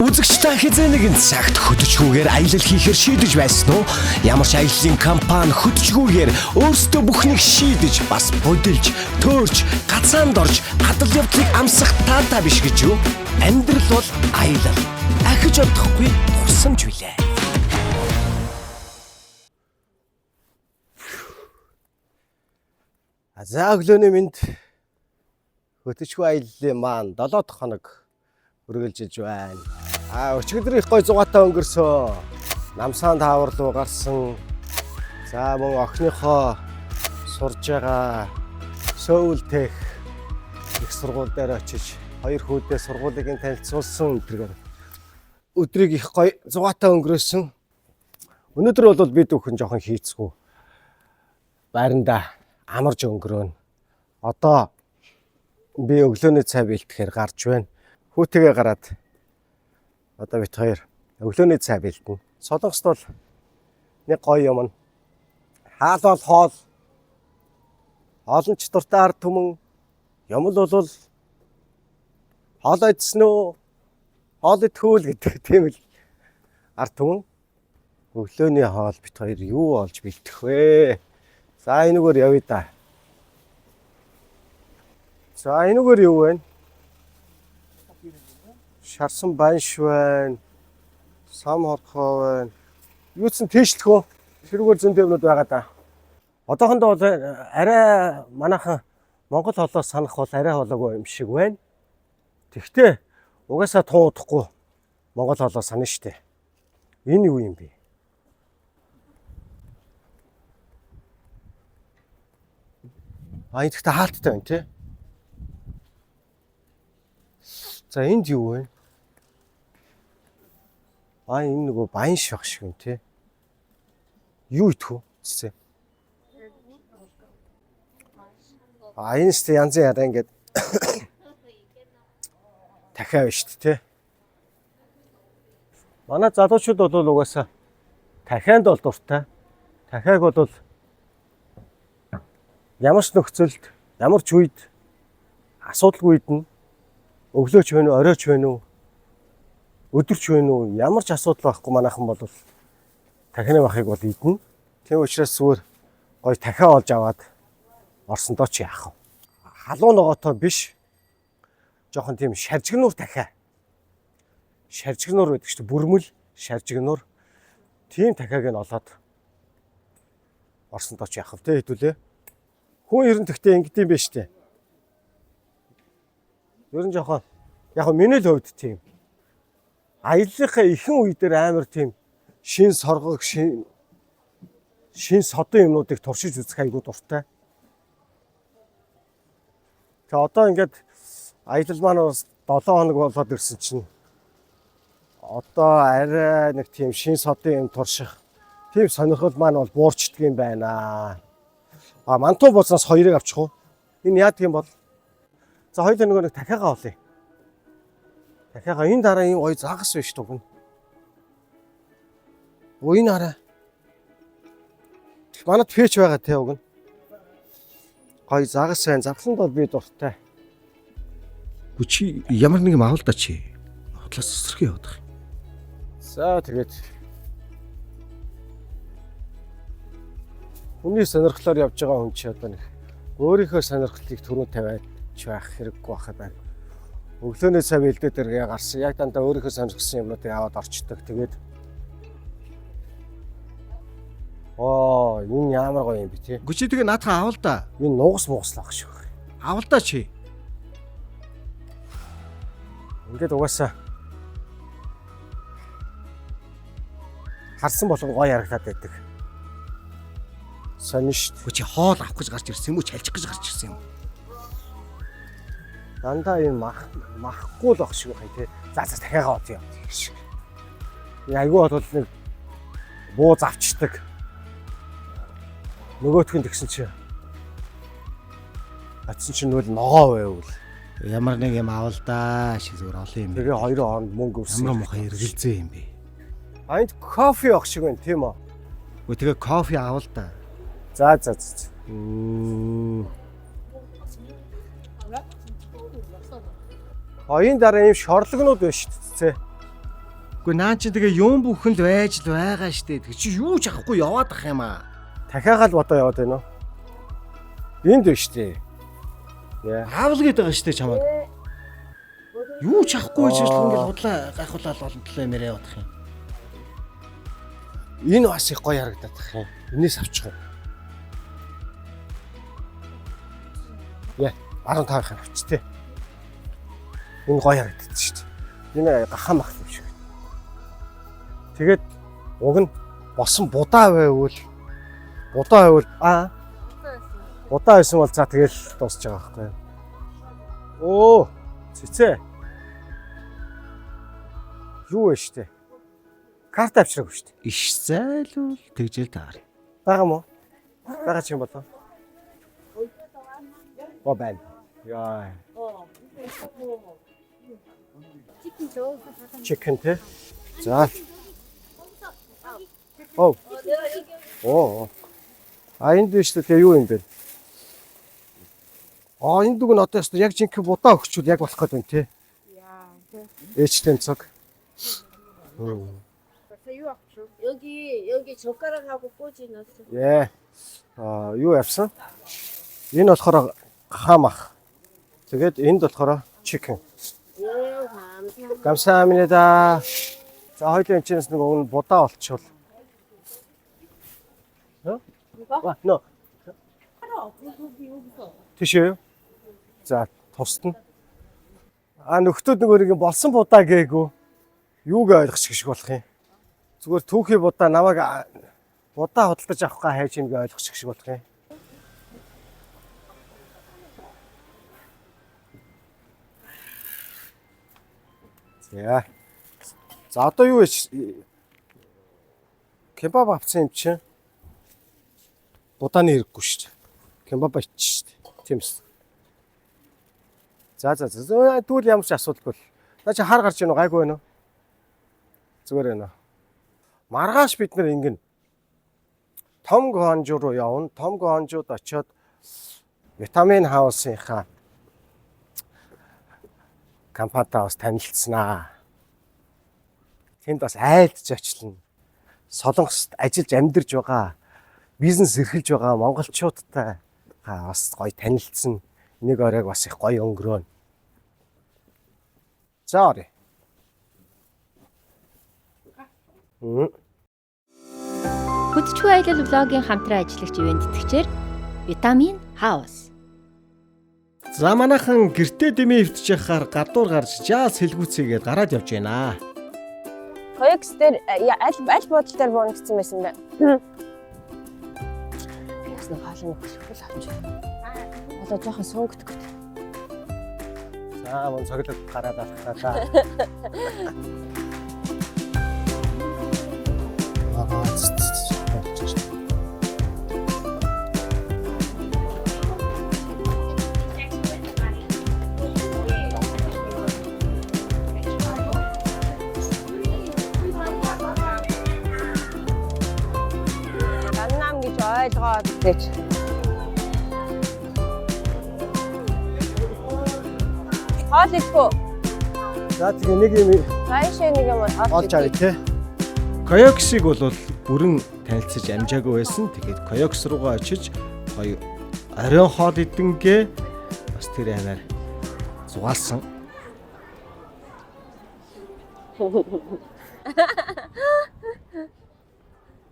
Үзэгч та хэзээ нэгэн цагт хөдөлгүүгээр аялал хийхээр шийдэж байсан уу? Ямар ч аяллаа компани хөдөлгүүгээр өөрсдөө бүхнийг шийдэж, бас будилж, төөрч, газаанд орж, гадал явдлыг амсах таатай биш гэж юу? Амьдрал бол аялал. Ахиж одохгүй дурсамж билээ. За, өглөөний мэнд. Хөтөчгүй аяллаа маань 7 дахь хоног үргэлжилж байна. Өчигдөр их гой зугаатай өнгөрсөө. Намсаан таавар руу гарсан. За, мөн охиныхоо сурж байгаа Сөүл тех их сургууль дээр очиж хоёр хүүдээ сургуулийг нь танилцуулсан тэргээр өдрийг их гой зугаатай өнгөрөөсөн. Өнөөдөр бол бид бүхэн жоохон хийцгүй байранда амарж өнгөрөөнө. Одоо би өглөөний цай бэлтгэхээр гарч байна. Хүүтэйгээ гараад одоо бит хоёр өглөөний цай бэлдэнэ. Солонгост бол нэг гоё юм нь хаал бол хоол, хоол нь ч дуртай ард түмэн, юм л бол хоол идсэн үү, хоол идэхүүл гэдэг тийм л ард түмэн. Өглөөний хоол бит хоёр юу олж бэлтгэх вэ? За, энэгээр явъя да. За, энэгээр юу вэ? Шарсан банш байна. Сам хорхоо байна. Юу ч тийшлэх үү? Тэрүүгээр зөндөө юмнууд байгаа да. Одоохондоо бол арай манайхан Монгол хоолоо санах бол арай болоогүй юм шиг байна. Тэгтээ угаасаа тун удахгүй Монгол хоолоо санана штэ. Энэ юу юм бэ? А, энэ тэгтээ хаалттай байна тий. За, энд юу вэ? А, энэ нөгөө баян шах шиг юм тий. Юу идэх вэ? Цэцээ. А, энэ сте янзын яриа ингээд дахиад байна шүү дээ тий. Манай залуучууд бол угаасаа дахианд бол дуртай. Дахиаг бол ямар ч нөхцөлд, ямар ч үед, асуудалгүй үед нь өглөөч байна уу, оройч байна уу, өдөрч байна уу, ямар ч асуудал байхгүй манайхан бол тахины махыг бол идэнэ. Тийм учраас зүгээр гоё дахиа олж аваад орсондоо ч яах вэ? Халуун ногоотой биш. Жохон тийм шаржигнуур дахиа. Шаржигнуур гэдэг чинь бүрмэл, шаржигнуур тийм дахиаг нь олоод орсондоо ч яах вэ те хэдүүлээ. Хүн ер нь тэгтээ ингэдэм байх штэ. Ер нь жоохон яг нь миний л хувьд тийм. Аяллахаа ихэнх үе дээр амар тийм шин соргог, шин шин содон юмнуудыг туршиж үзэх айгуу дуртай. Тэгээ одоо ингээд аялал маань бас 7 хоног болоод ирсэн чинь одоо арай нэг тийм шин содон юм турших тийм сонирхол маань бол буурчдаг юм байна. А, мантуу болсноос хоёрыг авчих уу? Энэ яадаг юм бол? За, хоёулаа нөгөө нэг дахиагаа олъё. Дахиагаа энэ дараа ийм гоё загас биш тугна. Өө, энэ хараа. Манад пэч байгаа те уг нь. Гоё загас байна. Загаланд бол би дуртай. Гү, чи ямар нэг юм авал да чи. Худлаас эсрэхээ явах юм. За, тэгээд хүний сонирхлоор явж байгаа хүн чи одоо нэг өөрийнхөө сонирхлыг түрүүн тавиад ч байх хэрэггүй байх байна. Өглөөний цай бэлдээд дэргээ гарсан. Яг дандаа өөрийнхөө сонирхсан юмнуудыг аваад орчдөг. Тэгээд оо, энэ ямар гоё юм бэ те. Гү, чи тэгээ наадхан авал да. Энэ нугас мугаслах шиг байна. Авал да чи. Ингээд угаасаа харсан болгон гоё харагдаад байдаг. Сонин шүү дээ. Гү, чи хоол авах гэж гарч ирсэн юм уу? Чалчих гэж гарч ирсэн юм уу? Дандаа энэ мах махгүй л ах шиг байх юм тий. За, дахиагаа одъё. Энэ айгүй бол нэг бууз авчдаг. Нөгөөх нь тэгсэн чи очсон чинь нүл ногоо байвал Ямар нэг юм авал да. Шиг зүгээр олон юм. Тэгээ хоёрын хооронд мөнгө өвсөн. Ямар муухай эргэлзээ юм бэ? А, энд кофе ах шиг байна тийм үү? Гү, тэгээ кофе авал да. За. А, энэ дараа ийм шорлогнууд байна шүү дээ. Үгүй наа чи тэгээ юм бүхэн л байж л байгаа штэ. Тэг чи юу ч авахгүй яваад ах юм аа. Дахиагаал бодоо яваад байна уу? Энд байна штэ. Яа. Аавл гээд байгаа штэ чамайг. Юу ч авахгүй байж л ингээл худлаа гайхуулаад олон талаа юм яриа явах юм. Энэ бас их гоё харагдаад ах юм. Энээс авчих уу? Яа, 15 их авч тээ. Энэ гоё харагдаад шүү дээ. Энэ гахаан мах юм шиг. Тэгээд уг нь босон будаа байвал будаа байсан бол за тэгэл дуусч байгаа байхгүй юу? Оо, цэцээ. Юу вэ штэ? Карт авчираагүй штэ. Иш зайлвал тэгжэл таар. Байгаа мó? Байгаа ч юм болов. Оо байна. Яа. Chicken тэ. За. Оо. Оо. А энд биш үү тэгээ юу юм бэ? А энд үг нь одоо ястаа яг жинхэнэ будаа өгчүүл яг болох гээд байна те. Яа. Тэ. Ээжтэй цог. 여기 여기 젓가락하고 꼬지 넣었어. Яа. А юу явсан? Энэ болохоор гахаамах. Тэгээд энд болохоор chicken. 예, 감사합니다. Гамсаамнада. За хоёулын чинээс нэг өгн будаа олчвол. Ва, нөө. Тийш үү? За, тусна. А нөхдүүд нөгөө нэг юм болсон будаа гээгүй. Юуг ойлгох шиг болох юм? Зүгээр түүхий будаа намайг будаа худалдаж авах га хайж юм гээ ойлгох шиг болох юм. За. За одоо юу вэ? Кебаб авсан юм чинь будааны хэрэггүй шүү дээ. Кебаб иччих шүү дээ. Тийм эс. За за за. Тэгвэл ямар ч асуудалгүй. Наа чи хар гарч ийн үү? Гайгүй байна уу? Зүгээр байна уу? Маргааш бид нэр ингэн том гонжуу руу явна. Том гонжууд очиод витамин хаусынхаа компанитай бас танилцсанаа. Тэнд бас айлдж очлно. Солонгост ажиллаж амьдарч байгаа, бизнес эрхэлж байгаа монголчуудтай бас гоё танилцсан. Нэг оройг бас их гоё өнгөрөөнө. За оръё. Хөдөлгөөн аялал блогийн хамтран ажиллагч ивээн тэтгэгчээр Витамин Хаус. За манайхан гэртээ дэмий өвтж яхаар гадуур гарч жаас хэлгүүцээгээд гараад явж байна. Коекс дээр аль аль буудлын дээр бууна гэсэн байсан бэ? Би бас нэг хоолой нэг хөл авч. Одоо жоохон суугддаг. За мөн цоглог гараад алхлаа. Аа ц ц ц. Ганнам гэж ойлгоод гэж. Хоол идэх үү? За тэгээ нэг юм Цаашаа нэг юм олж авъя те. Коёксыг бол бүрэн танилцаж амжаагүй байсан. Тэгээд Коёкс руугаа очиж гоё оройн хоол идэнгээ бас тэр аймаар зугаалсан.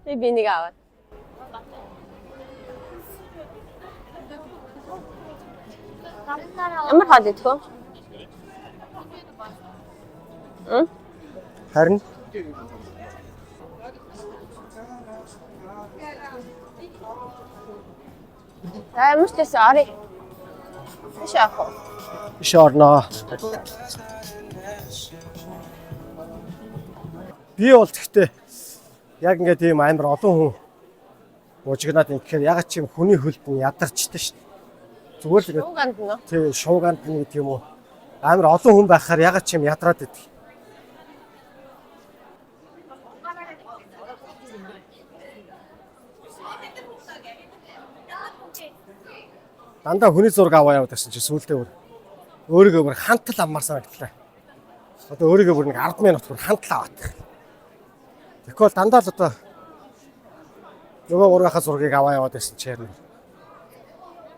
Би нэг аваад. Ямар хоол идэх вэ? Харин За ямар ч байсан оръё. Биш яах вэ? иш орноо. Би бол тэгтээ яг ингээд ийм амар олон хүн бужигнаад ингэхээр яг ч юм хүний хөлд нь ядарчтай шүү дээ. Зүгээр л ингээд Шууганд нөө. тий шууганд нь гэдэг юм уу. Амар олон хүн байхаар яг ч юм ядраад идэг. Дандаа хүний зураг аваа яваад байсан чи сүүлдээ бүр өөрийгөө бүр хантал авмаар санагдлаа. Одоо өөрийгөө бүр нэг 10 минут бүр хантал аваад. Тэгэхгүй бол дандаа л одоо нөгөө гурвынхаа зургийг аваа яваад байсан чи ярина.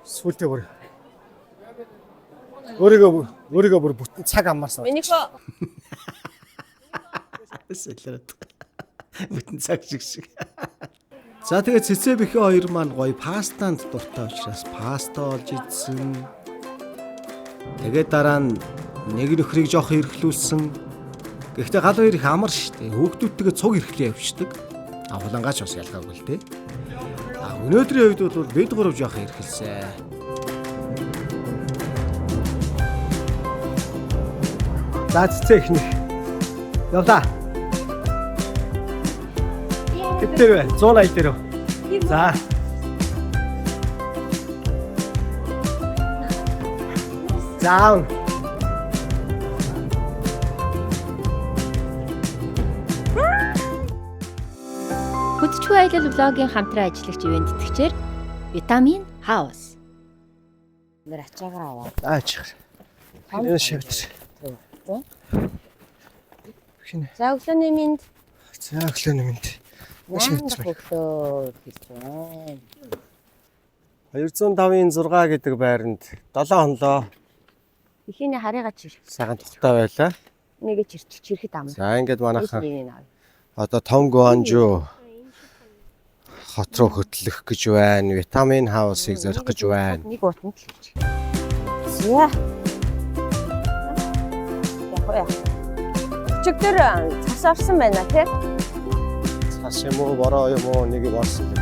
Сүултээ бүр өөрийгөө бүр бүтэн цаг аммарсан. Минийхөө Солиод. Бүтэн цаг шиг шиг. За тэгээд цэцээ бэхэ хоёр маань гоё пастанд дуртай учраас паста олж идсэн. Тэгээд дараа нь нэг нөхрийг жоох эрхлүүлсэн. Гэхдээ гал хоёр их амар штэ. Хүүхдүүдтэйгээ цуг эрхлээ явчихдаг. А хулангаач бас ялгаагүй л дээ. А өнөөдрийн хувьд бол бид гурав жоох эрхэлсэн. За цэцээ ихнэх. Явлаа. Тэд дээр бай. 180 дээр. За. За. Хөдөлгөөн аялал vlog-ийн хамтран ажиллагч ивээн тэтгэгчээр Витамин Хаус. Нэр ачаагаар аваа. Аачих. Энэ шивтэр. За өглөөний минь За өглөөний мэнд. Яанга хөглөө гэж байна. 205-ын 6 гэдэг байранд 7 хонлоо. Ихний харыгаа чир. Сайхан тухтай байлаа. Нэгэ чирч чирэхэд амар. За ингээд манайхан Нэг нэг. одоо том Гуанжу хот руу хөтлөх гэж байна. Витамин хаусыг зорих гэж байна. Нэг уутанд л хийж. За. Яг уу. Өчигдөр цас орсон байна тий. Цас юм уу, бороо юм уу нэг юм орсон юм.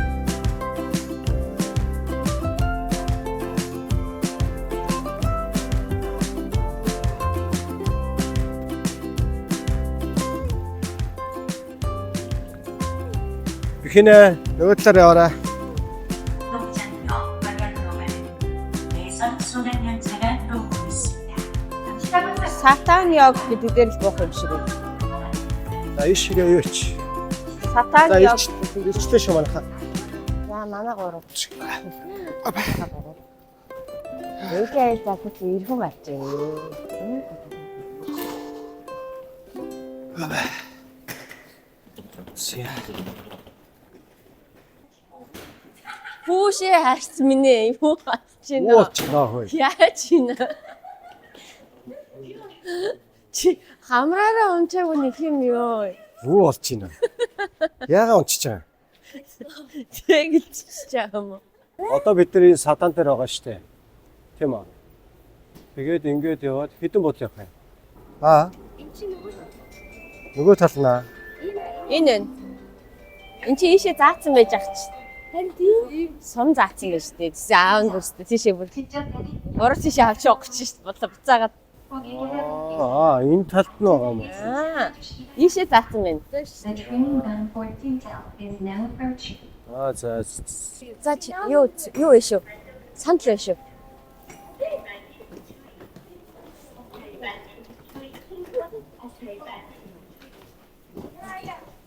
Бихинэ нөгөө талаар яваарай. 동장역 방향으로 가는 내선 순환열차가 오고 있습니다. Сатан яг гэдэг дээр л буух юм шиг байна. За иш шигээ юу ч. Сатан За яг. ирч ирчлээ шүү манайхаа. За манай гурав. Өглөө айл залуу чи ирхэн гарч байна. Хүүшээ харц минь ээ. Юу харч байна? Юу болчихлоо хөөе. Яаж ийна? Чи хамраараа унчаагүй нэг юм юу? Юу болж байна? Яагаад унчиж байгаа юм? Тэгэлж чаа юм уу? Одоо бид нар энэ садан дээр байгаа шүү дээ. Тийм үү? Тэгээд ингээд яваад хэдэн бод явах юм? Аа. Нөгөө тал наа. Энэ энэ. Энд чи ийшээ заацсан байж ах чи. Харин тийм. Сум заацсан байж тээ. Тэсээ аав нь бүрстэ тийшээ бүр. Ураг тийшээ авч явах гэж шүү дээ. Бодлоо буцаагаад. Аа, энэ талд нь байгаа юм уу? Аа. Ийшээ заацсан байна. The train bound for Detail is now approaching. Аа, за. За чи юу юу вэ шүү? Сандал вэ шүү?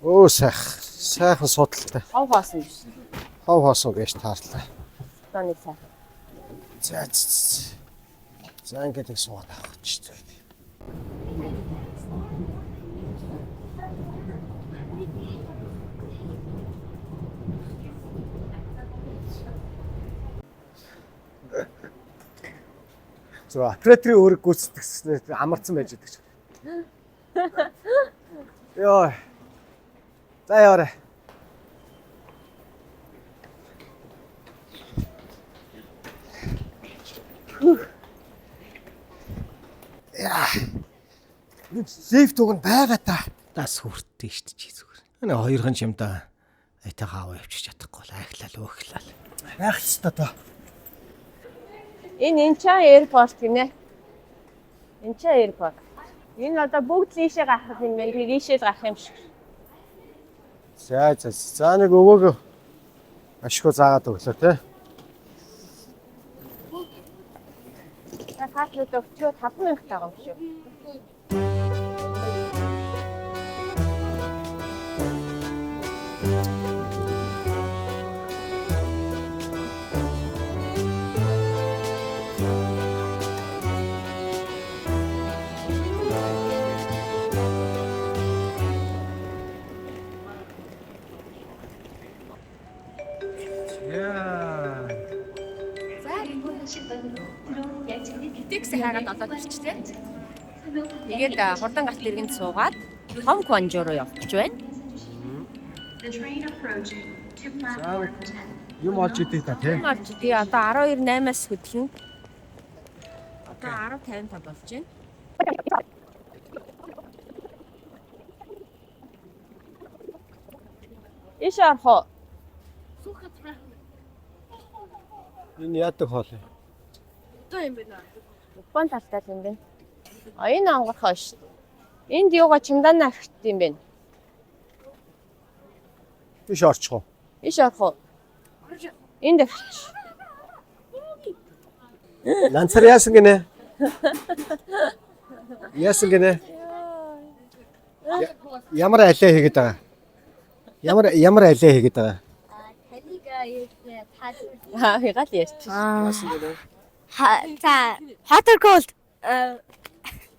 Өө сайх. Сайхан судалтай. Хов хоосон биш. Хов хоосон гэж таарлаа. Одоо нэг сайхан. За. За. За ингээд нэг суугаад авах гэж байна. За операторын үүрэг гүйцэтгэснээр амарсан байж байгаа ч. Йоо. За яваарай. Лифт уг нь байгаа та. Дас хүртээ штэ чи зүгээр. Энэ хоёрхан чимдаа айтайгаа аваа явчих чадахгүй л айхлал өөхлал. Байх л та доо. Энэ Инчан аirport гинэ. Инчан airport. Энэ одоо бүгд л ийшээ гарах юм байна. Тэр ийшээ л гарах юм шиг. За за за нэг өвөг ашгүй заагаад өглөө те. За картууд өгчөө 5000 тагаа юм шүү. Такси хайгаад олоод ирчихлээ. Тэгээд хурдан гарт иргэнд суугаад Том Кванжу руу явчих байна. The train approaching to platform 10. Юм олж идэг та тий. Юм олж тий одоо 12:08-аас хөдлөнө. Одоо 10:55 болж байна. Ийш орох уу? Энэ яадаг хоол юм? Япон талтай л юм байна. А энэ онгорхоо шүү. Энд юугаа чемодан авчихд юм бэ? Ийш орчих уу? Ийш орох уу? Энд авчих. Нанцар яасан гинэ? Яасан гинэ? Ямар алиа хийгээд байгаа? Ямар алиа хийгээд байгаа? Аа, хигаал ярьчих. За, hot or cold?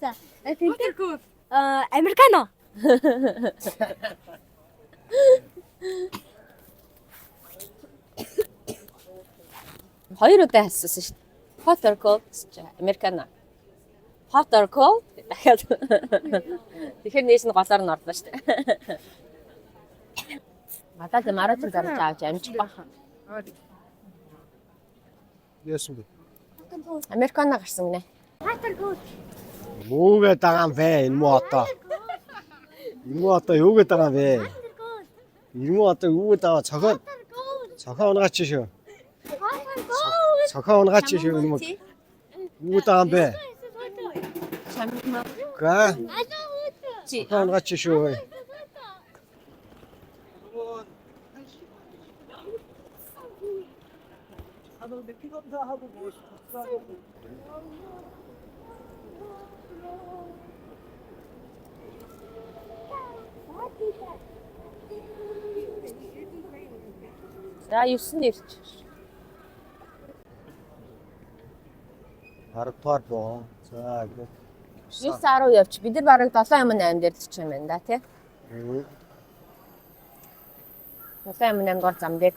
За, hot or cold? Американо. Хоёр удаа асуусан шүү дээ. Hot or cold гэж Американо. Hot or cold дахиад. Тэгэхээр нээс нь голоор нь орлоо шүү дээ. Гадаад маратон зарж авч амжих байх. Яасан бэ? Американо гарсан гинэ. Муугээд байгаа юм бэ энэ муу одоо. Энэ муу одоо юу гээд байгаа юм бэ? Энэ муу одоо юу гээд байгаа цохоо цохоо унгаач шүү. Цохоо унгаач шүү энэ муу. Юу гээд байгаа юм бэ? Га. Цохоо унгаач шүү. За 9-нд ирчих. 10 дугаар боо. За ингээд. 9:10 явчих. Бид нар бараг 7 юм 8 дээр л очих юм байна да тий. 7 юм 8 дугаар зам дээр.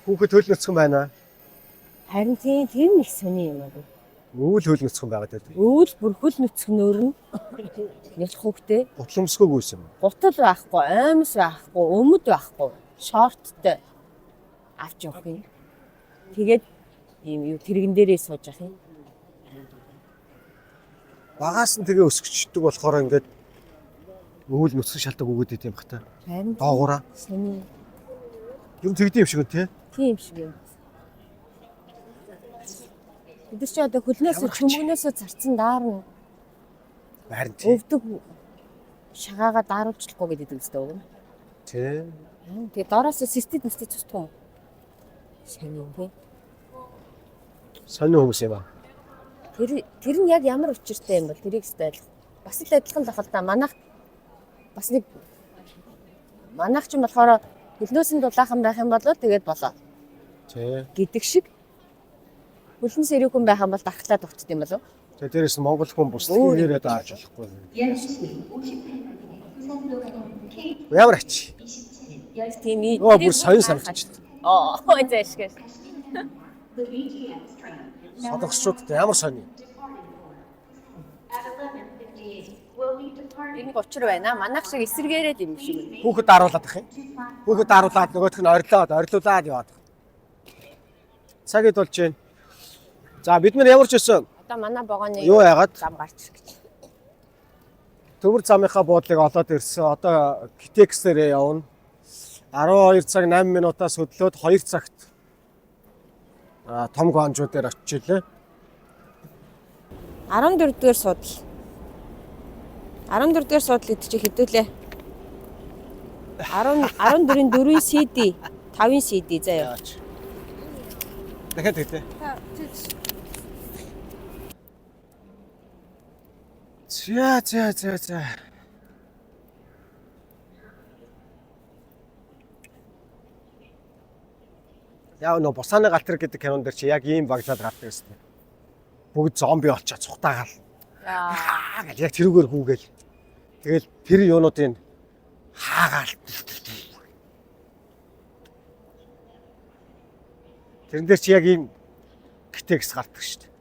Хүүхэд хөлнөцхөн байна. Харин тийм тэр нэг сони юм аа. Өвөл хөлнөцхөн байгаа гэдэг. Өвөл бүр хөл нүцгнөөр нь нялх хүүхдээ Гутломсгоогүй юм. гутал байхгүй, оймс байхгүй, өмд байхгүй, шорттой авч явах юм. Тэгээд ийм юу тэрэгэн дээрээ сууж явах юм. Багаас нь тэгээ өсгчдөг болохоор ингээд өвөл нүцгэн шалтаг өгөөд идэм бах та. Харин Доогуура. сони Юм тэгдэм юм шиг үү те? тийм шиг юм. Бид нар чи одоо хөлнөөсөө чөмгөнөөсөө зарцсан даарна. Харин тий. Өвдөг шагаага daarуулчихгүй гэдэг үстэй үг. Тий. Тэгээ доороос сэртэд мэстэд цусдаг юм. Сони тийм. Сонин хүмүүс юм аа. Тэр нь яг ямар учиртай юм бол тэрийг өстой ойлгох. Бас л адилхан л ах л да. Манайх бас нэг манайх ч юм болохоор хөлнөөс нь дулаахан байх юм бол тэгээд болоо Тий. гэдэг шиг хөлн сэрүүхэн байх юм бол дархлаа дутд юм болов. Тэгээ дээрэс нь монгол хүн бусдын нэрээ дааж болохгүй. Ямар ач. Яг тийм ээ. Оо бүр соён санагдчих. Оо зээшгээ. The BTX train Солонгосчуудад ямар сони. at 11:58 will be departing Энэ учир байна. Манайх шиг эсэргээрээ л юм шиг. Хүүхэд даруулаад ах юм. Хүүхэд даруулаад нөгөөх нь орилоод, орилуулад яваад. Цаг хэд болж байна? За бид нар ямар ч байсан Одоо манай вагоны юу яагаад зам гарч ирэх гэж. Төмөр замынхаа буудлыг олоод ирсэн. Одоо KTX-ээрээ явна. 12 цаг 8 минутаас хөдлөөд 2 цагт том гонжуу дээр очиж илээ. 14 дугаар суудал. 14 дугаар суудал гэдэг чи хэдүүлээ? 10 14-ийн 4-ийн CD, 5-ын CD заяа. Яач. Дахиад тэгтээ. За за за за. Яг нөө бусааны галтэр гэдэг кинон дээр чи яг ийм баглаад гардаг гэсэн. Бүгд зомби болчоо цухтаагаал. Аа гэл яг тэрүүгээр хүүгээл. Тэгэл тэр юунуудын хаагаал. Тэрэн дээр чи яг ийм Гитэгс гардаг шүү дээ.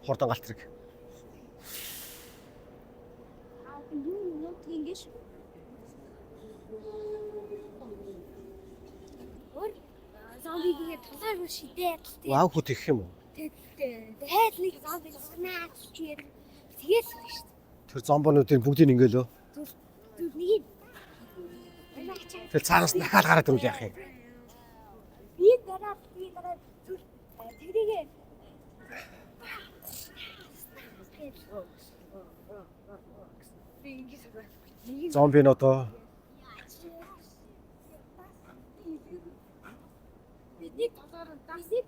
Хурдан галт тэрэг. Юу ингэж. Өөр зомбигээ талаар шидээд Вау хөт их юм уу? тэгээд нэг зомби снаа чир тэгэл шүү дээ. Тэр зомбонуудын бүгдийг ингээл өө. Зүр нэг Тэгэл цаанаас дахиад гараад ирвэл яах юм? би дараа би дараа зүр тэрийг Зомбинууд оо. бидний талаар дасыг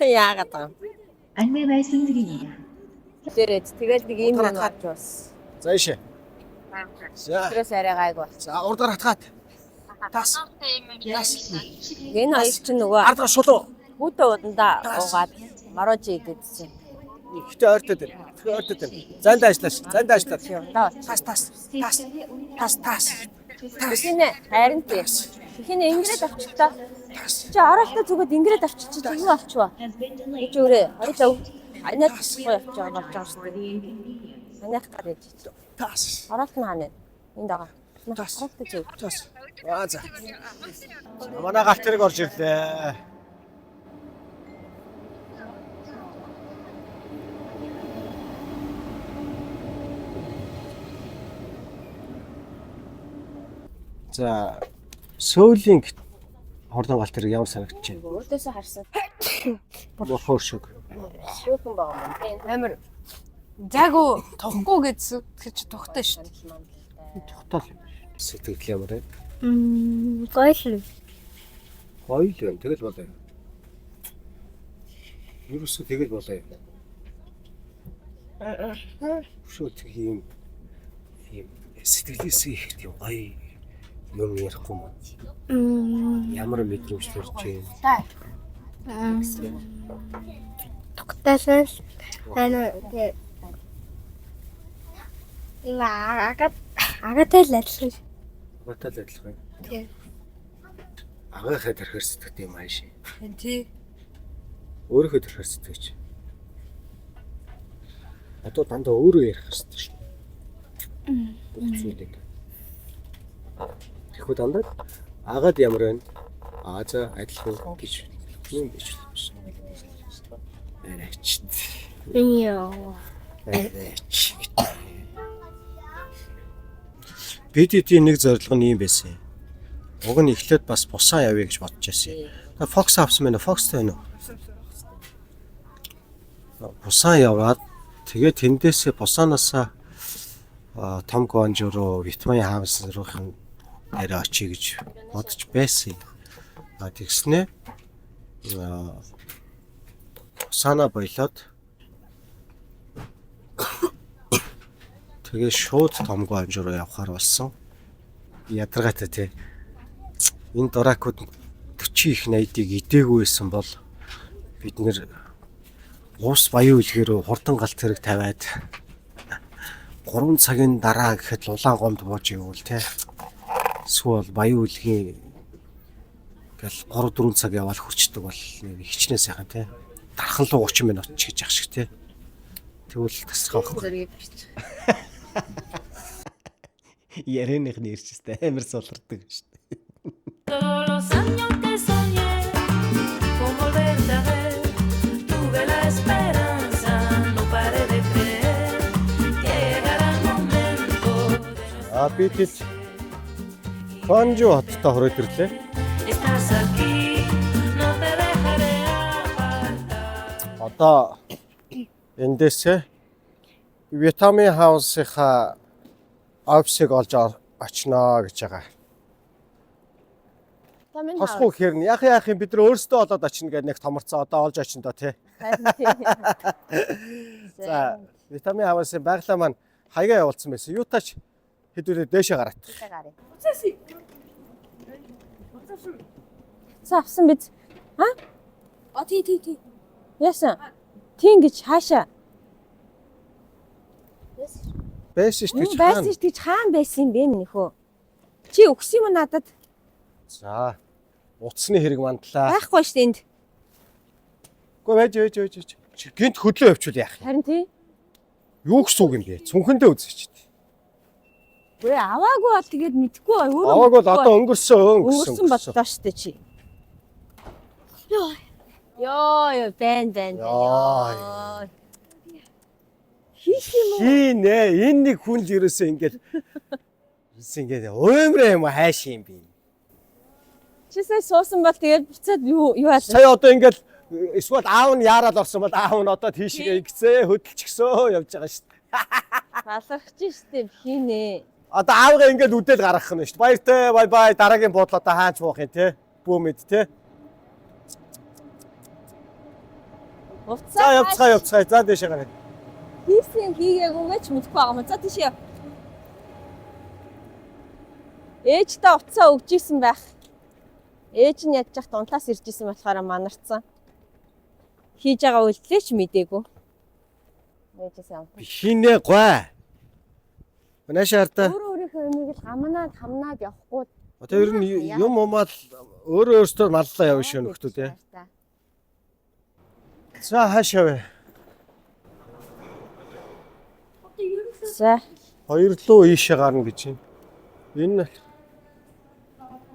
Яагаад байгаа юм? 안내 말씀드립니다. Дээрээ тэгэл нэг ийм юм авч бас. За ийшээ. За. Тэрээс арай гайгүй бол. За урдгаар хатгаад. Тас. Энэ хоёр чинь нөгөө Ардгаа шулуу. хүүтэ удандаа уугаад морожи идсэн. Гэтэ ойртоод байна. Гэтэ ойртоод байна. Занд ажиллаач. Занд ажиллаа. Явдаа. Тас тас. Тас. Тас тас. Тэхинэ харин тий. Тэхинэ ингэрээд авчихлаа. Чи ороолтой зүгээд ингэрээд авчиж чи юу авчваа? Гэж өөрөө хоёулаа аниад гоё явж байгаа болж байгаа шүү дээ. Аниах гар ээж. Тас. Ороолт нь хаана вэ? Энд байгаа. Тас. Ороолтой зүг. Тас. Аа за. Манай галт тэрэг орж ирлээ. За Сөүлийн хурдан галт тэрэг ямар санагдаж байна? Өөдөөсөө харсан. Бурхоор шиг. Шүүхэн байгаа юм тийм. Амар зайгүй тухгүй гэсэн тэр чи тухтай шүү дээ. Тогтоол юм биш. Сэтгэл ямар вэ? Гоё л. Гоё л байна. Тэгэл болоо. Ерөөсөө тэгэл болоо. Шүү тэг юм юм сэтгэлээсээ их тийм гоё юм ярихгүй юм. Ямар мэдрэмж төрж байна? Тухтайлал ана тэгээ ага агатай л адилхан. Агатай л адилхан. Тийм. Агийнхаа тэрхэр сэтгэдэг юм ааш. Тий. Өөрийнхөө тэрхэр сэтгэж. Одоо дандаа өөрөө ярих хэрэгтэй шүү. Бүх зүйлийг. Тэгэхгүй дандаа агаад ямар байна? Аа за адилхан гэж юм гэж байна. Арайч. Яа. Арайч. BDT-ийн нэг зорилго нь ийм байсан юм. Уг нь эхлээд бас Пусан явъя гэж бодож байсан юм. Та Fox авсан байна уу? Fox-тай байна уу? Пусан яваад тэгээ тэндээсээ Пусанаасаа том Гуанжу руу Вьетнамын хаус руухан арай очие гэж бодож байсан юм. А тэгснээ Пусана болоод тэгээ шууд том Гуанжу руу явхаар болсон. Ядаргаатай тий. Энэ дуракууд 40 их 80-ыг идээгүй байсан бол бид нэр уус баян үлгээр рүү хурдан галт тэрэг тавиад 3 цагийн дараа гэхэд улаан гомд бууж ивэл те. Эсвэл баян үлгийн гэл 3 4 цаг яваал хүрчдэг бол нэг хичнээн сайхан те. Дархан руу 30 минут ч гэж ах шиг те. Тэгвэл тасрах байхгүй. Зэргийг бич. Ярианых нь ирчтэй амар сулардаг шүү дээ. Todos los años que soñé con volverte a ver, tuve la esperanza, no paré de creer que llegará el momento de А би тэд Кванжу хоттой хороод ирлээ. Estás aquí, no te dejaré apartar. Одоо эндээсээ Витамин хаусынхаа офисыг олж очноо гэж байгаа. Витамин Тосгүй гэхээр нь яах яах юм бид нар өөрсдөө олоод очино гэдэг нэг томорцоо одоо олж очино доо тий. За Витамин хаваасын байглаа маань хаягаа явуулсан байсан. Юутаач хэдүүлээ дээшээ гараад. За авсан биз? А тий тий тий. Яасан? Тийм гэж хаашаа? Байсан шүү Юу дээ. байсан ч тийч хаан байсан юм бэ минийхөө? Чи өгсөн юм уу надад? За. Утасны хэрэг мандлаа. Байхгүй шүү дээ энд. Үгүй байж байж байж байж. Чи гинт хөдлөө явуул яах юм? Харин тий. Юу гэсэн үг юм бэ? Цүнхэндээ үзэж чи. Үгүй аваагүй бол тэгээд мэдгүй өөрөө. Аваагүй бол одоо өнгөрсөн өнгөрсөн. Өнгөрсөн боллоо шүү дээ чи. Йоо ёо байн байн. Йоо. Хийх юм уу? Хийнэ. Энэ нэг хүн л ерөөсөө ингээл ерөөсөө ингээд уймраа юм хайш юм би. Чи сая суусан бол тэгээд буцаад юу юу аль. Сая одоо ингээл эсвэл аав нь яарал орсон бол аав нь одоо тийшгээ ингэсээ хөдөлчихсөө явж байгаа шүү дээ. Балархаж штэ хийнэ. Одоо аавгаа ингээд үдэл гаргах нь шүү дээ. Баяртай бай бай дараагийн буудлаа одоо хаач буух юм те. Бүү мэд те. Уцаа. За явцгаа явцгаа. За дээшээ гараа. Хийсэн хийгээгүйгээ ч мэдэхгүй байгаа юм. За тийш яв. Ээжтэй уцаа өгч исэн байх. Ээж нь ядж яхад унтаас ирж исэн болохоор манарцсан. Хийж байгаа үйлдэлээ ч мдээгүй. Ээжээс явна. Хинэ гой. Наашаа хардаа. Өөрөө өөрийнхөө юмыг л гамнаад хамнаад явахгүй. Одоо ер нь юм умаал өөрөө өөртөө маллаа явна шүү нөхдүүд те. За хаашаа вэ? За. Хоёр луу ийшээ гарна гэж байна. Энэ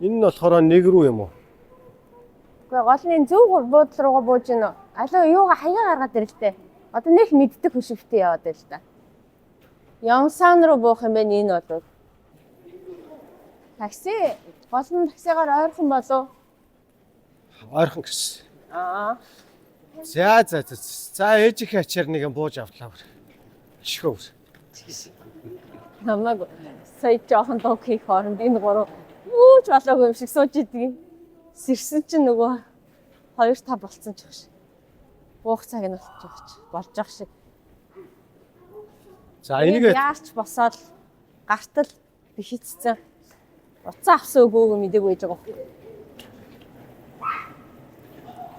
энэ нь болохоор нэг рүү юм уу? Гэхдээ гол нь энэ зөв буудлын руугаа бууж гинэ. Алуу юугаа хаяа гаргаад ирэлтэй. Одоо нэг мэддэг хөшөвтэй яваад байл та. Ямсан руу буух юм байна энэ бол. Такси гол нь таксигаар ойрхон болов. Ойрхон гэсэн. Аа. За за за. За ээжийнхээ ачаар нэг юм бууж авлаа. Ашгүй. Намайг сая жоохон дуу хийх хооронд энэ гурав юу ч болоогүй юм шиг сууж идэг. Сэрсэн чинь нөгөө 2 5 болцсон ч багш. Буух цаг нь болчих багш. Болж ах шиг. За энийг яарч босоод гартал бихицсэн. Уцаа авсан үгүйг мдэггүй байж байгаа.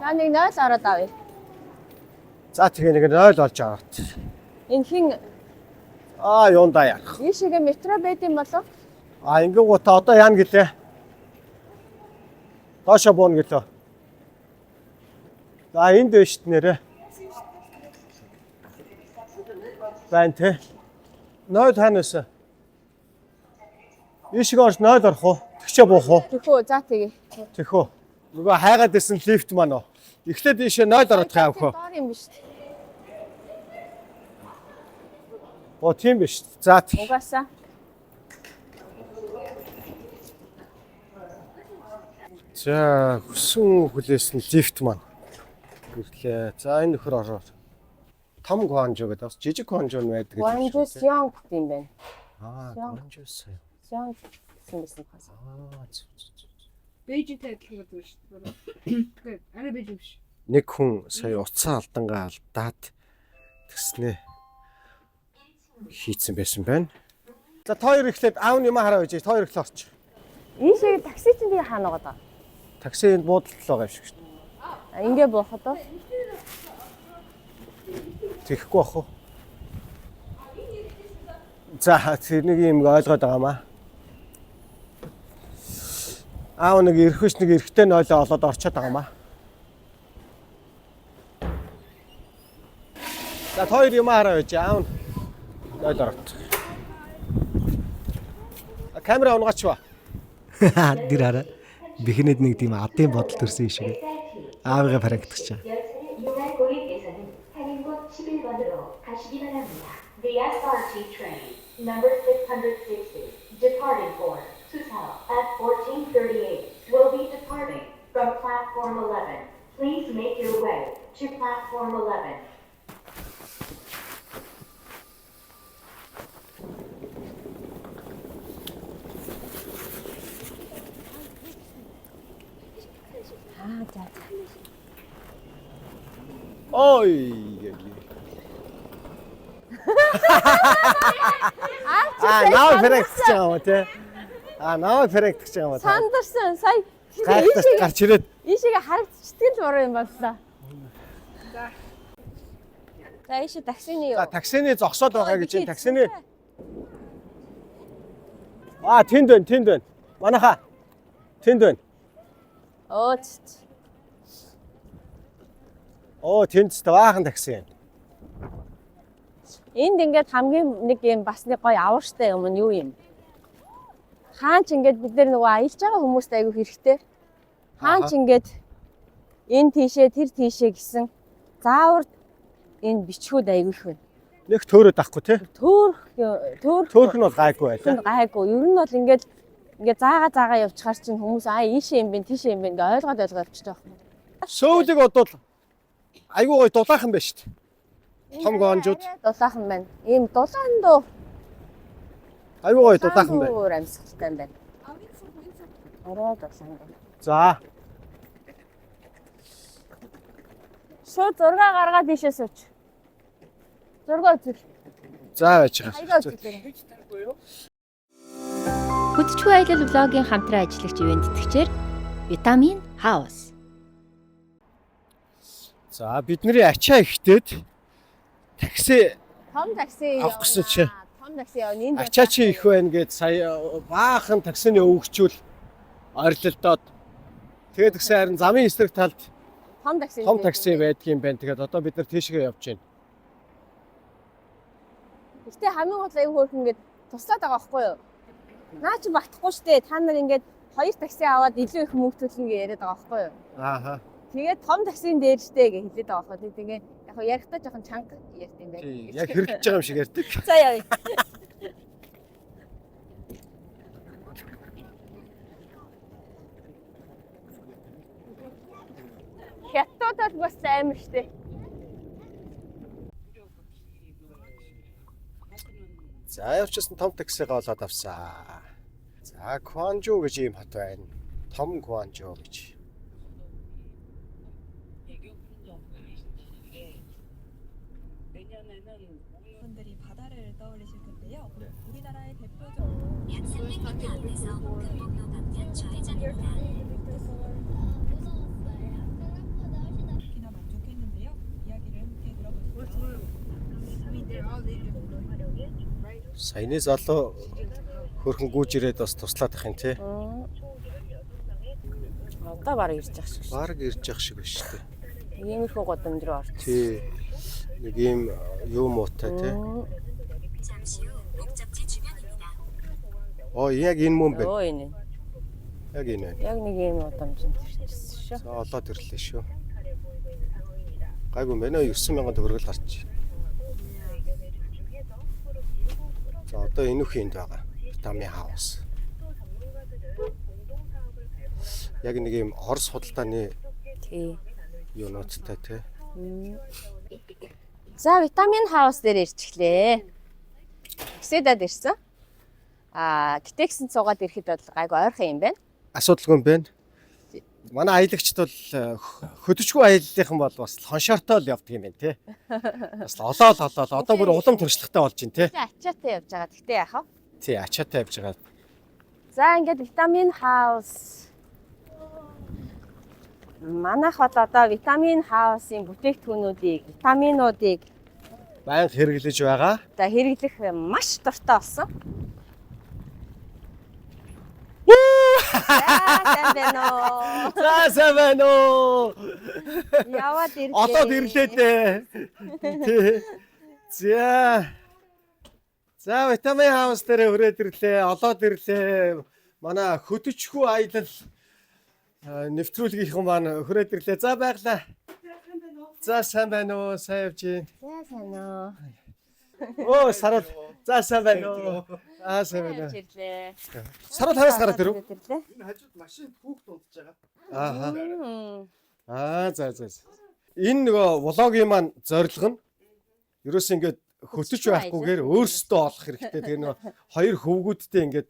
За нэг 0 ороод авъя. За тэгээ нэг 0 олж аваад. Энэ хин Аа юундаа яах. ийшээгээ метро байд юм болов? А ингэн гута одоо яана гэлээ. Доошо бууна гэлөө. За энд байна шүү дээ нэрээ. Байна те. 0 хаана байсан? Ийшээ орж 0 орох уу? Тэгчээ буух уу? Тэхүү за тэгээ. Тэхүү. Нөгөө хайгаад исэн лифт маань уу. Эхлээд ийшээ 0 ороод явах уу? Доор юм биш үү? Оо тийм биш. За тэг. Угаасаа. За хүсэн хүлээс нь лифт маань ирлээ. За энэ нөхөр ороод том гуанжо гэдэг бас жижиг гуанжо нь байдаг. Гуанжу Сионг юм байна. Аа гуанжу Сионг. Сионг гэсэн байсан хас. Аа зүг зүг зүг. Бээжинтэй адилхан гэдэг шүү дээ. Тэгэхээр арай Бээжин биш. Нэг хүн сая уцаа алдангаа алдаад тэгснэ хийцэн байсан байна. За та хоёр эхлээд аав нь юм хараа байж та хоёр эхлээ орч. Ийшээ такси чинь тэгээ хаана байгаа даа? Такси энд буудалд л байгаа юм шиг шүү дээ. Ингээ буухад уу? Тэгэхгүй бах уу? За тэр нэг юм ойлгоод байгаа маа. Аав нэг эрхвч нэг эрэгтэй нойлоо олоод орчоод байгаа маа. За та хоёр юм хараа байж аав нь нойл ороод. А камера унгаач ба. Тэр хараа бихнэд нэг тийм адын бодол төрсөн юм шиг. Аавыгаа парангдах чаа. 이날 고객께서는 한인곳 11번으로 가시기 바랍니다. The SRT train number 660 departing for Susao at 14:38 will be departing from platform 11. Please make your way to platform 11. Аа за за. Ой. Аа наа фрэктж байгаа юм те. Аа наа фрэктж байгаа юм та. Сандарсан сая Гайхтаас гарч ирээд ийшээгээ харагдчихдаг л буруу юм боллоо. За. За ийшээ таксины юу? За таксины зогсоод байгаа гэж энэ таксины Аа тэнд байна, тэнд байна. Манайха. Тэнд байна. Өө ч. Оо тэнд ч баахан такси юм. Энд ингээд хамгийн нэг юм бас нэг гоё аварштай юм нь юу юм? Хаан ч ингээд бид нар нөгөө аялж байгаа хүмүүст айгүй хэрэгтэй. Хаан ч ингээд энэ тийшээ тэр тийшээ гэсэн заавар энэ бичгүүд айгүй их байна. Нэг төөрөөд авахгүй тий. Төөрх төөрх Төөрх нь бол гайгүй байлаа. Гайгүй. Ер нь бол ингээд ингээд заагаа заагаа явчихаар чинь хүмүүс аа ийшээ юм бэ тийшээ юм бэ ингээ ойлгоод ойлгоод явчихж байгаа юм. Сөүлийг бодвол айгүй гоё дулаахан байна шүү дээ. Том гонжууд Дулаахан байна. Ийм дулаан дуу. айгүй гоё дулаахан байна. Өөр амьсгалтай юм байна. Орой дулаан дуу. За. Шууд зураг гаргаад ийшээ сууч. Зураг үзэл. За байж байгаа. Хаягаа үзүүлээрэй. Хөдөлгөөн аялал блогийн хамтран ажиллагч ивээн тэтгэгчээр Витамин Хаус. За бидний ачаа ихтэд такси Том такси авах гэсэн чи. Том такси явна. Энд Ачаа чи их байна гэд сая баахан таксины өвгчүүл орилолдоод тэгээд гисэн харин замын эсрэг талд том такси. том такси байдгийн байна. Тэгээд одоо бид нар тийшгээ явж байна. Гэтэ хамгийн гол аюу хөөрхөн ингээд туслаад байгаа байхгүй юу? Наа чи багтахгүй штэ. Та нар ингээд хоёр такси аваад илүү их мөнгө төлнө гэж яриад байгаа байхгүй юу? Ааха. Тэгээд том таксин дээр штэ гэж хэлээд байгаа байхгүй юу? Тэгээд яг хөө ярихдаа жоохон чанга ярьд юм байна. Тий, яг хэрэгжиж байгаа юм шиг ярьдаг. За явъя. Хятад бол бас амар штэ. За явчихсан том таксигаа олоод авсан. За Кванжу гэж ийм хот байна. Том Кванжу гэж. 분들이 바다를 떠올리실 텐데요. 우리나라의 대표적 약 300m 앞에서 금복로 방면 좌회전입니다. 특히나 만족했는데요. 이야기를 함께 들어보시죠. Саяны залуу хөрхөн гүйж ирээд бас туслаад ах юм тий. Одоо бараг ирж байгаа шиг. Бараг ирж явах шиг байна шүү дээ. Иймэрхүү гудамж руу орчих. Тий. Нэг ийм юу муутай тий. 잠시 후 목적지 주변입니다. Оо яг энэ мөн байна. Өө энэ. Яг энэ байна. Яг нэг ийм гудамжинд ирчихсэн шүү. За олоод ирлээ шүү. Гайгүй байна. 9000 төгрөгөл гарч. За одоо энэ үх энд байгаа. Витамин хаус. Яг нэг ийм Орос худалдааны Тий. юунуудтай тий. За витамин хаус дээр ирчихлээ. Таксидад ирсэн. Аа, гэтэгсэн цугаад ирэхэд бол гайгүй ойрхон юм байна. Асуудалгүй юм байна. Манай аялагчд бол хөдөлгөөн аяллахын бол бас хоншоортой л явдаг юм байна тий. Бас л олоол олоол одоо бүр улам туршлагатай болж байна тий. Тэгээ ачаатай явж байгаа. Тэгтээ яах вэ? Тий ачаатай явж байгаа. За ингээд витамин хаус. Манайх бол одоо витамин хаусын бүтээгдэхүүнүүдийг, витаминуудыг Байнга хэрэглэж байгаа. одоо хэрэглэх маш дуртай болсон. За сайн байна уу? За сайн байна уу? Яваад ирлээ. Олоод ирлээ дээ. Тий. За. За витамин хаус дээр хүрээд ирлээ. Олоод ирлээ. Манай хөдөлчхүү аялал нэвтрүүлгийнхэн маань хүрээд ирлээ. За байглаа. За сайн байна уу? Сайн явж байна. За сайн уу. Оо сарал. За сайн байна уу? Аа сайн байна уу? Явж ирлээ. Сарал хаваас гараад ирэв. Ирлээ. Энэ хажууд машинд хүүхд унтж байгаа. Ааха. Мм. Аа за за. за. Энэ нөгөө влогийн маань зорилго нь ерөөс ингээд хөтөч байхгүйгээр өөрсдөө олох хэрэгтэй. Тэгээ нөгөө хоёр хөвгүүдтэй ингээд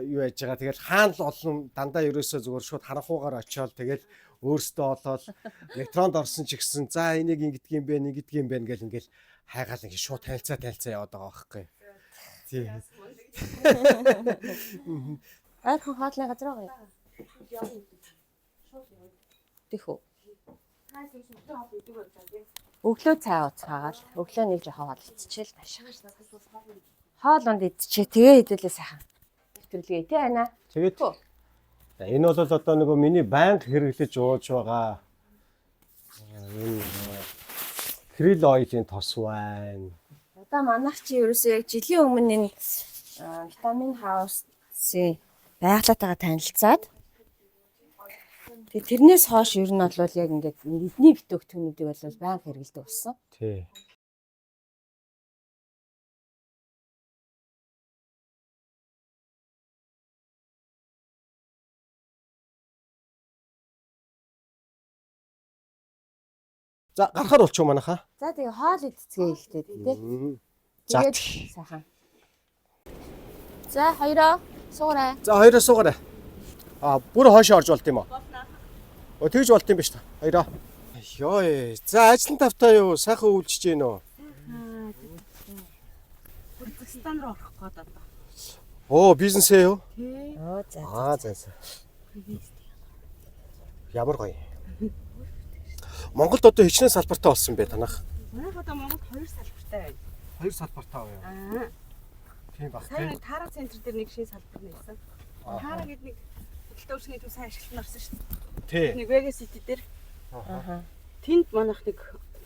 юу яаж байгаа. Тэгэл хаана л олон дандаа ерөөсөө зүгээр шууд харанхуугаар очиод тэгэл өөрсдөө олоод электронд орсон ч гэсэн за энийг ингэдэг юм бэ, нэгдэг юм бэ гэл ингээл хайгаал ингээд шууд танилцаа танилцаа яваад байгаа байхгүй. Тий. Ойрхон хоолны газар байгаа юм. Тэх үү. Өглөө цай ууцгаагаал өглөө нэг жоохон хоол идчихэл ташаа. Хоол унд идчихээ тэгээ хэдүүлээ сайхан. Нэвтрүүлгээ тий ана. Тэгээд За, энэ бол одоо нөгөө миний байнга хэрэглэж ууж байгаа энэ krill oil-ын тос байна. Одоо манайх чи ерөөсөө яг жилийн өмнө энэ витамин хаус-ийн байглаатайгаа танилцаад тэгээ тэрнээс хойш ер нь бол яг ингээд эдний бүтээгдэхүүнүүдийг бол байнга хэрэглэдэг болсон. Тий. За гарахаар болчих уу манайхаа? За тэгээ хоол идцгээе ихтэй тий. За. Тэгээд сайхан. За хоёроо суугаарай. За хоёроо суугаарай. А бүр хойшоо орж болд юм уу? Оо тэгж болд юм биш та. Хоёроо. Йой. За ажлын тавтай юу? Сайхан өвлжиж гин үү? Казахстан руу орох гээд одоо. Оо бизнесээ юу? Оо за. Аа за за. Ямар гоё. Монголд одоо хичнээн салбартай болсон бэ танах? Манайх одоо Монголд хоёр салбартай байна. Хоёр салбартай байна. Аа. Тийм баг Сайн нэг Тара центр дээр нэг шинэ салбар нээсэн. Тара гэдэг нэг худалдаа үйлчлэгийн төв сайн ашиглалтанд орсон шүү дээ. Тий. Нэг Vegas City дээр. Аа. Тэнд манайх нэг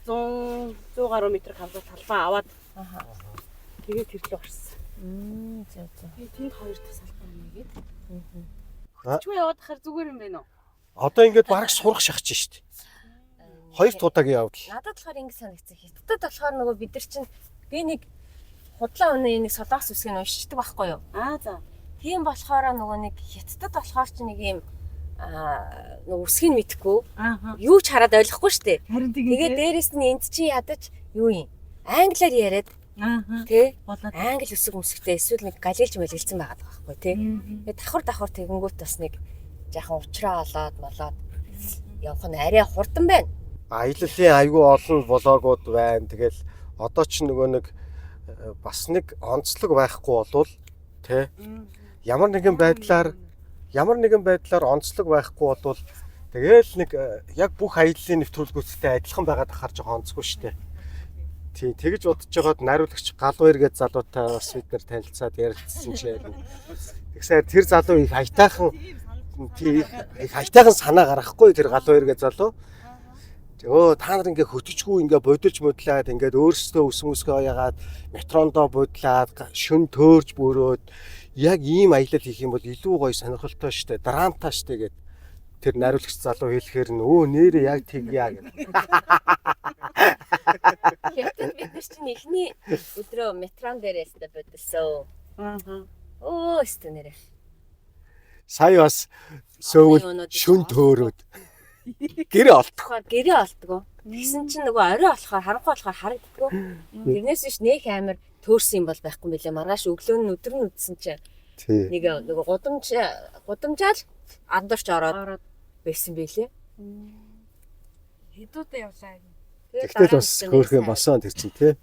100 100 гаруй метр хавцаа талбай аваад. Аа. Тэгээд тэр лүү орсон. За за. Тэгээд тэнд хоёр дахь салбар нээгээд. Аа. Чүү яваад хахаар зүгээр юм байна уу? Одоо ингээд бараг сурах шахаж шít. Хоёр удаагийн явдал. Надад болохоор ингэ санагдсан. Хятадд болохоор нөгөө бид нар чинь би нэг худлаа үнэ нэг солонгос үсгийг уншчихдаг байхгүй юу? Аа за. Тийм болохоор нөгөө нэг хятадд болохоор чи нэг юм аа нөгөө үсгийг мэдэхгүй. Юу ч хараад ойлгохгүй штэ. Харин Тэгээд дээрэс нь энд чи ядаж юу юм? Англиар яриад тий Англи үсэг өмсгтэй эсвэл нэг галилж мэлгэлцэн байгаад байгаа байхгүй тий. Тэгээд давхар давхар тэгэнгүүт бас нэг жаахан уучраа олоод молоод явах нь арай хурдан байна. Аяллалын айгүй олон влогууд байна. Тэгэл одоо ч нөгөө нэг бас нэг онцлог байхгүй болвол тий ямар нэгэн байдлаар ямар нэгэн байдлаар онцлог байхгүй болвол тэгэл нэг яг бүх аяллалын нэвтрүүлгүүдтэй адилхан байгаад ахаар жоохон онцгүй шүү дээ. Тий, тэгж бодож байгаад найруулагч Галбаяр гээд залуутай бас бид нар танилцаад ярилцсан чинь тэгсээр тэр залуу их аятайхан тий их аятайхан санаа гаргахгүй тэр Галбаяр гээд залуу. Өө та нар ингээ хөтөчгүй ингээ бодилж мөдлаад ингээд өөрсдөө өс мөсгөө ягаад метрондоо будлаад шүн төөрж бөөрөөд яг ийм аялал хийх юм бол илүү гоё сонирхолтой штэ драмтай штэ гэд тэр найруулагч залуу хэлэхээр нь өө нэрээ яг тэгье гэд. Хятад бид нар чинь эхний өдрөө метрон дээрээс тэ бодилсон. Аа. Өө өстө нэрээ. Сая бас сөөвөл шүн төөрөөд гэрээ олдох. Гэрээ олдгоо. Тэгсэн чинь нөгөө орой болохоор харанхуй болохоор харагддгоо. Тэрнээс биш нөх амир төөрсөн юм бол байхгүй мөлий. Маргааш өглөө нь өдөр нь үдсэн чинь Тий. нэг нөгөө гудамж гудамжаал андуурч ороод байсан байлээ. Хэдүүдээ явлаа. Тэгтэл бас хөөрхөн босон тэр чинь тий.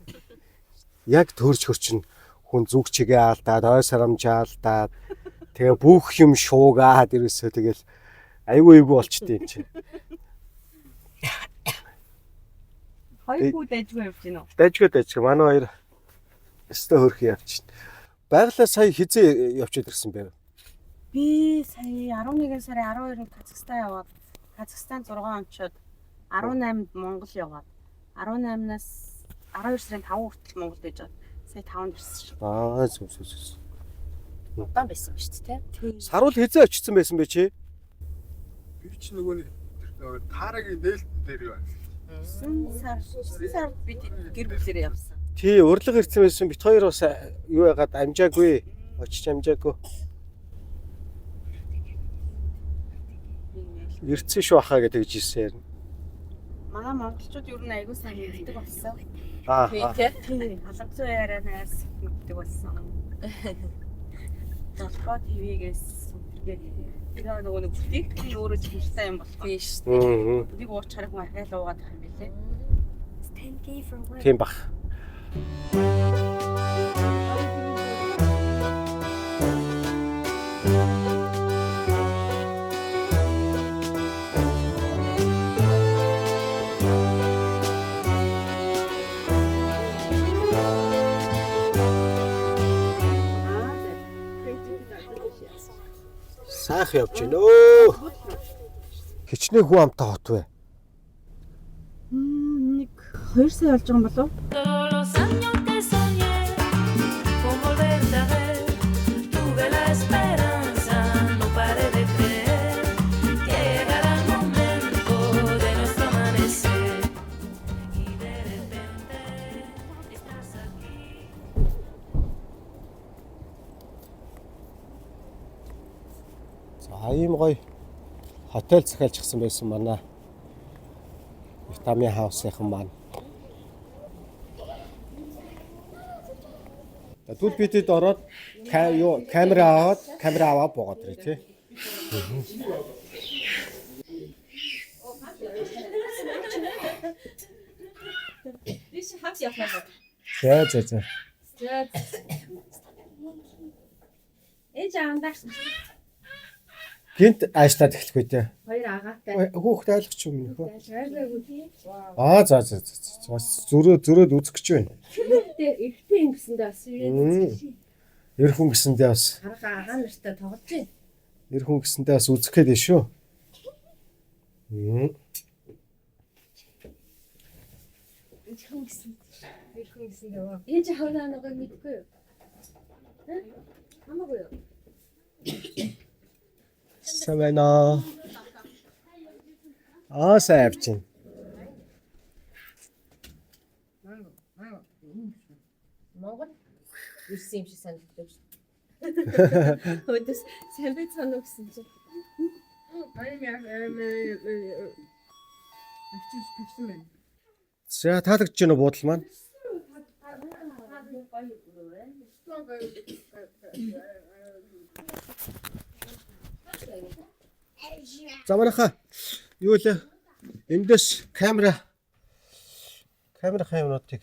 Яг төөрч хөрчин хүн зүг чигээ алдаад, ой сарамжаа алдаад тэгээ бүх юм шуугаад ерөөсөө тэгэл айгүй айгүй болчтой юм чинь. Хоёр хүү дайжгүй явж гинөө. Дайжгүй дайжгүй манай хоёр өстө хөөрхөн явчихна. Байглаа сая хизээ явчихад ирсэн бэ? Би сая 11 сарын 12-нд Казахстан яваад Казахстан 6 онцоод 18-нд Монгол яваад 18-наас 12 сарын 5 хүртэл Монголд байж байгаа. Сая 5-нд ирсэн шүү. Аа зүг зүг зүг. Удаан байсан ба шүү дээ, тий. Саруул хизээ очсон байсан бэ чи? Би чи нөгөө нэг таарагийн нээлтэн дээр юу байна? 9 сар 9 сард бид гэр бүлээрээ явсан. Тий, урилга ирсэн байсан. Бит хоёр бас юу яагаад амжаагүй. Очиж амжаагүй. Ирсэн шүү ахаа гэдэг тэгж ирсэн ярина. Манай монголчууд ер нь айгүй сайн мэддэг болсон. Аа. Тий, тий. Халамцуу ярианаас мэддэг болсон. Долгоо ТV-гээс сүнтэргээд тэр нөгөө нэг бүтээгдэхүүн өөрөө чанартай юм болох. Тийм шүү дээ. Нэг уучаар хүн арай л уугаад байх юм билээ. 10K for work. Тийм бах. Сайхан явж байна өө. Хичнээн хүн амтай хот вэ? Нэг 2 сая болж байгаа юм болов уу? Todos los años que soñé con volverte a ver, tuve la esperanza, no paré de creer que llegará el momento de nuestro amanecer y de repente estás aquí. За ийм гоё хотел захиалчихсан байсан манай. Витамин хаусынхан маань. За тэгвэл бидэд ороод юу камера аваад буугаад ирээ тий. Би чи хамт явах юм. За за за. За. Ээж аавдаа Гинт аашлаад эхлэх үү те. хоёр агаатай. Хүүхд айлгч юм нөх үү? Айлгаагүй тий. Аа за за за. за. Бас зөрөө зөрөөд үзэх гэж байна. Эрэгтэй эрэгтэй юм гэсэндээ бас Эр хүн гэсэндээ бас харгаа агаа нартай тоглож байна. эр хүн гэсэндээ бас үзэх гээд байна шүү. Мм. Эр хүн гэсэн. Эр хүн гэсэндээ. Ээж аавнаа нөгөө мэдгүй юу? Хамаагүй юу? Сайн байна уу? Аа сайн явж байна. Монгол ирсэн юм шиг санагддаг шүү. Өдөөс сайн байцгаана уу гэсэн чинь. За таалагдж байна уу буудал маань? За манайхаа юу лээ? Эндээс камера камерын юмнуудыг